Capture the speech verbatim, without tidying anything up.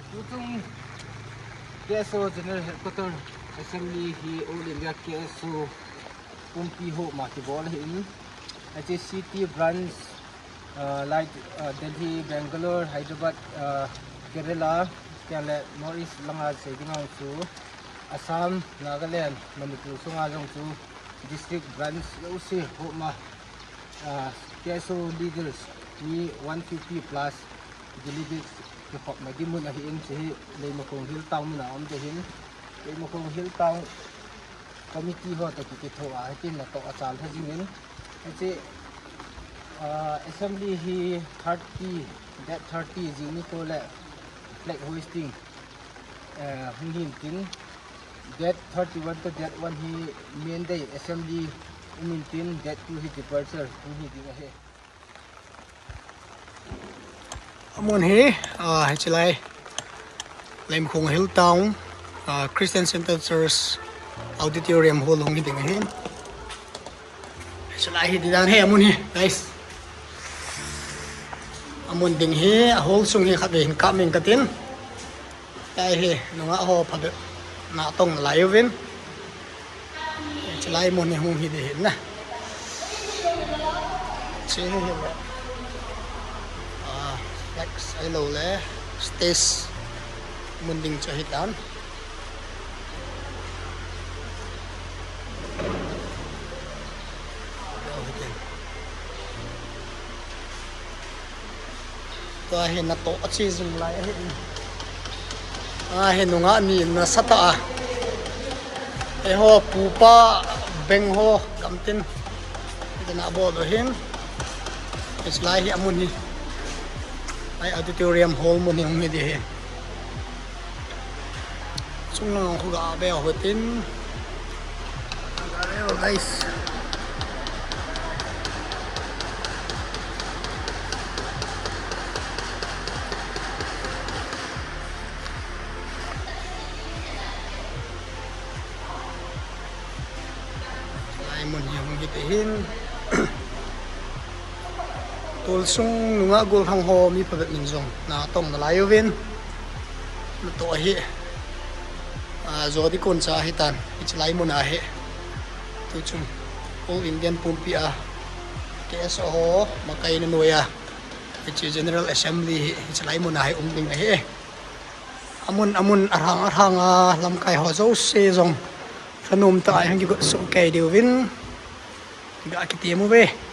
Tuchung K S O General Headquarter Assembly hi All India K S O pumpi ho ma kibol ahin, H C T branch, uh, like, uh, Delhi, Bangalore, Hyderabad, uh, Kerala, kale North East langa sei ding ang chu Assam, Nagaland, Manipur sunga jong chu district branch jouse ho ma, uh, K S O leaders mi one fifty plus delegates kikhopna ding mun ahin, hiche hi Leimakhong Hill Town mun a um ding ahin, Leimakhong Hill Town committee ho toh kikitho a, hitin natoh achal tha jingin, hiche, ah, assembly hi thirty, date thirty jing nikho le flag hoisting, eh, hung hin tin, date thirty-one to date one hi main day assembly um in tin, date two hi departure hung hi ding ahi. Amun hi, ah, hiche lai Leimakhong Hill Town, ah, Christian Center Church Auditorium Hall hung hi ding ahin. Hiche lai hi ding dan hi amun hi, guys. Amun ding hi, a hall sung hi khatvei hin kap ing katin. Hiche lai hi nungah ho phabep natong nalai uvin. Hiche lai mun hi hung hi ding ahin na. Hiche hi le, ah, flex ahilou le stage mun ding chu ahitan. Tua hi natoh ache jing lai ahi. Ah, hi nungah ni nasatah a, eiho pupa beng ho gamtin, tina bol u hin. Hiche lai hi amun hi, ai auditorium hall mun hi hung hi ding ahi. Chunglang khu ga be ho tin. Ga be ho, guys. Lai mun hi hung hi ding ahin. Tolsung nungah gollhang ho mi phabep in jong natong nalai uvin. Natoh ahi. Ah, jodi kon cha ahitan. Hiche lai mun ahi. Tuchung All Indian pumpi a K S O ho makaina noiya, hiche General Assembly hi hiche lai mun ahi um ding ahi. Amun, amun, arang, arang a lamkai ho jouse jong thanom tah a hung kigot soh kei diuvin ga kitem uve.